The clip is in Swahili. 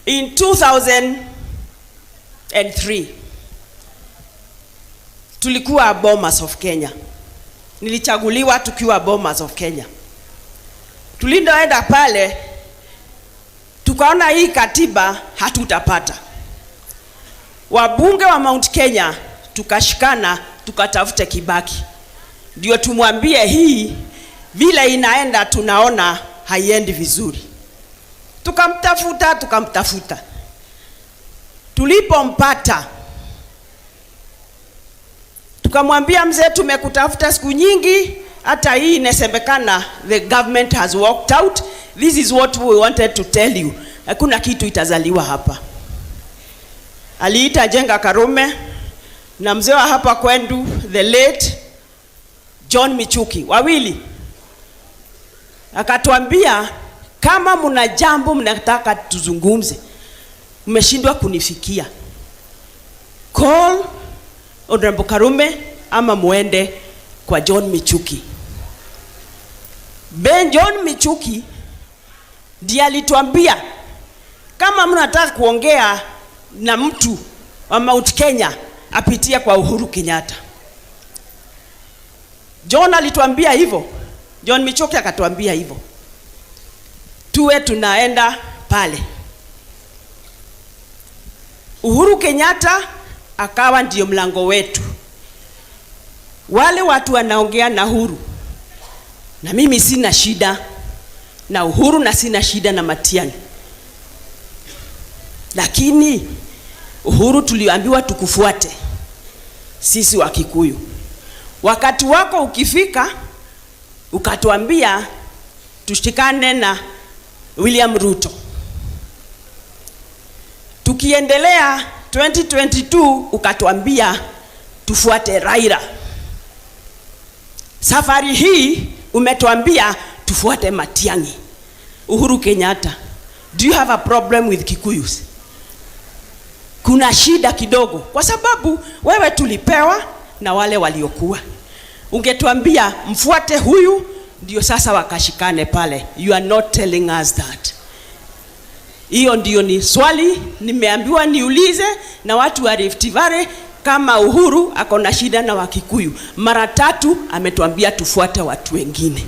In 2003 tulikuwa Bomas of Kenya. Nilichaguliwa tukiwa Bomas of Kenya. Tulipoenda pale, tukaona hii katiba hatutapata. Wabunge wa Mount Kenya tukashikana, tukatafute Kibaki ndio tumwambie hii vile inaenda, tunaona haiendi vizuri. Tukamtafuta, tukamtafuta, tulipompata tukamwambia, "Mzee, tumekutafuta siku nyingi, hata hii inasemekana the government has walked out. This is what we wanted to tell you, hakuna kitu itazaliwa hapa." Aliita Njenga Karume na mzee wa hapa kwendu, the late John Michuki, wawili, akatuambia, "Kama mna jambo mnataka tuzungumze, mmeshindwa kunifikia, call Honorable Karume ama muende kwa John Michuki." Ben John Michuki ndiye alituambia kama mnataka kuongea na mtu wa Mount Kenya, apitie kwa Uhuru Kenyatta. John alituambia hivyo, John Michuki akatuambia hivyo, tuwe tunaenda pale. Uhuru Kenyatta akawa ndio mlango wetu. Wale watu wanaongea na Uhuru, na mimi sina shida na Uhuru na sina shida na Matiang'i, lakini Uhuru, tuliambiwa tukufuate sisi wa Kikuyu. Wakati wako ukifika, ukatuambia tushikane na William Ruto. Tukiendelea 2022, ukatuambia tufuate Raila. Safari hii umetuambia tufuate Matiang'i. Uhuru Kenyatta, do you have a problem with Kikuyus? Kuna shida kidogo, kwa sababu wewe tulipewa na wale waliokuwa. Ungetuambia mfuate huyu, ndio sasa wakashikane pale. You are not telling us that. Hiyo ndio ni swali nimeambiwa niulize na watu wa Rift Valley, kama Uhuru ako na shida na Wakikuyu. Mara tatu ametuambia tufuate watu wengine.